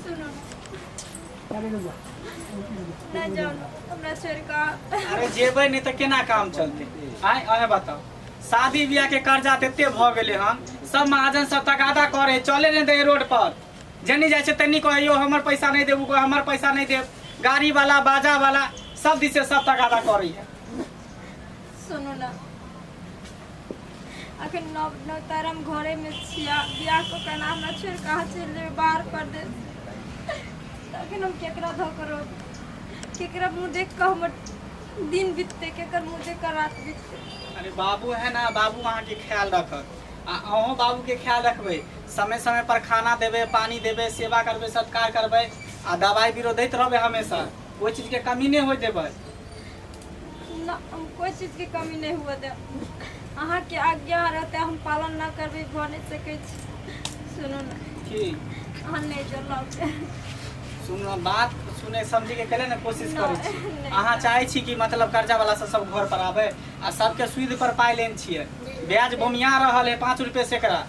सुनू नहि जाउ हमरा छोड़ि कऽ। अरे जेबै नहि तऽ केना काम चलतै? आँय, अहें बताउ, शादी बियाह के कर्जा तते भऽ गेलै हन, सब महाजन सब तगादा करे, चले नहि दै रोड पर। जेनी जाइ छै तेनी कहै यौ हमर पैसा नहि देब, ओ कहै हमर पैसा नहि देब। गाड़ी वाला, बाजा वाला, सब दिसे सब तगादा करैया। सुनू ने, अखन नव नवतार हम घरेमे छियै, बियाह कऽ केना हमरा छोड़ि कऽ अहाँ चलि जेबै बाहर परदेश, तखन हम केकरा धऽ कऽ रहब? केकरा मुँह देख कऽ हमर दिन बिततै? केकर मुँह देख कऽ रात बिततै? अरे बाबू है ना, बाबू अहाँके ख्याल रखत आ अहूँ बाबूके ख्याल रखबै। समय समय पर खाना देबै, पानी देबै, सेवा करबै, सत्कार करबै आ दवाइ बीरो दैत रहबै हमेशा। कोइ चीजके कमी नहि होइ देबै। ना, हम कोइ चीजके कमी नहि हुअ देब। अहाँके आज्ञा रहतै हम पालन नहि करबै, भऽ नहि सकै छै। सुनू ने। की? अहाँ नहि जलाउ। सुन, बात सुने समझे के केले ने कोशिश करै छी। नहि। अहाँ चाहै छी कि मतलब कर्जा वाला सब सब घर पर आबै आ सबके सूद पर पाइ लेने छियै, ब्याज बोमिया रहल है 5 रुपए सैकड़ा,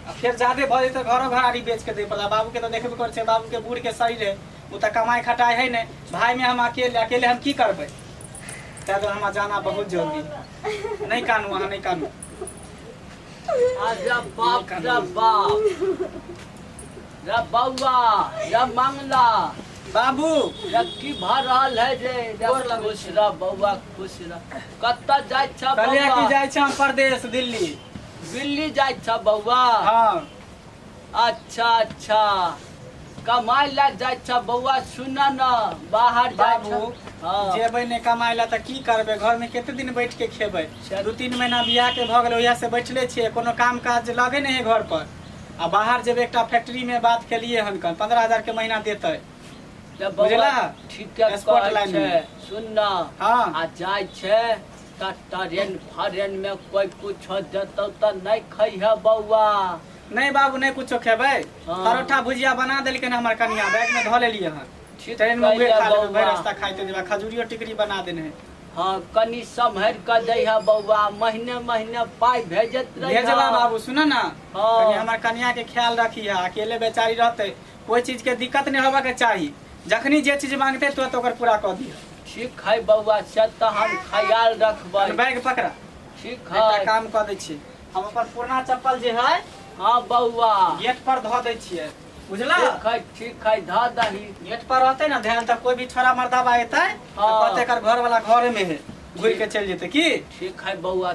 आ फेर जादे भऽ जेतै घरो घरारी बेच के दै पड़ता। बाबू के तऽ देखबे करै छै, बाबू के बूढ़ के शरीर है, ओ तऽ कमाइ खटाइ है नहि। भाई में हम अकेले अकेले हम की करबै? ताहि दुआरे हमरा जाना बहुत जरूरी है। नहि कानू, अहाँ नहि कानू। अरे बाप रे बाप रे, बौआ रे मंगला। बाबू। रे की भऽ रहल है रे? रे गोर लगै। खुश रह बौआ, खुश रह। कतऽ जाइ छ? कहलियै कि बौआ जाइ छी हम परदेश, दिल्ली। दिल्ली जाइ छ बौआ? हँ। अच्छा अच्छा, कमाइ लए जाइ छ बौआ। सुन न, बाहर जाइ छ। बाबू। हँ। जेबै नहि कमाइ लए तऽ की करबै? घरमे कते दिन बैठ के खेबै? 2-3 महीना बियाह के भऽ गेलै, ओहिया से बैठले छियै, कोनो काम काज लगे नहि है घर पर। आ बाहर जेबै, एकटा फैक्ट्री में बात केलियै हन, 15,000 के महीना देतै। तऽ बौआ बुझला? ठीके स्पॉट कहै लाइन छै। मे। सुन न। हँ। आ जाइ छै तऽ ट्रेन फरेन मे कोइ कुछो देतौ तऽ नहि खैहे बौआ। नहि बाबू, नहि कुछो खेबै। हँ। परोठा भुजिया बना देलकै हमर कनिया, बैग में धऽ लेलियै हन। ठीक ट्रेन में उहे कैले खा लेबै भरि बौआ। रास्ता खाइते जेबै। खजूरियो टिकरी बना देने है। हँ, कनि सम्हरि कऽ दैह बौआ, महीने महीने पाइ भेजैत रहिह। भेजबा बाबू। सुन ना। हँ। कनि हमर कनिया के ख्याल रखी है, अकेले बेचारी रहते, कोई चीज के दिक्कत नहीं होबा के चाही। जखनी जे चीज मांगते तुरंत ओकर पूरा कऽ दिह। ठीक है बौआ, से तऽ हम ख्याल रखबै। बैग पकड़ा। ठीक एकटा है। काम कऽ दै छी, हम अपन पुरना चप्पल जे है हँ बौआ, गेट पर धऽ दै छियै, बुझला? ठीक है, ठीक है, धऽ दही। गेट पर रहते ना ध्यान, तऽ कोई भी छोरा मर्दाबा एतै तऽ हँ। कहतै एकर घर वाला घरे में है, घुरि के चलि जेतै की। ठीक है बौआ।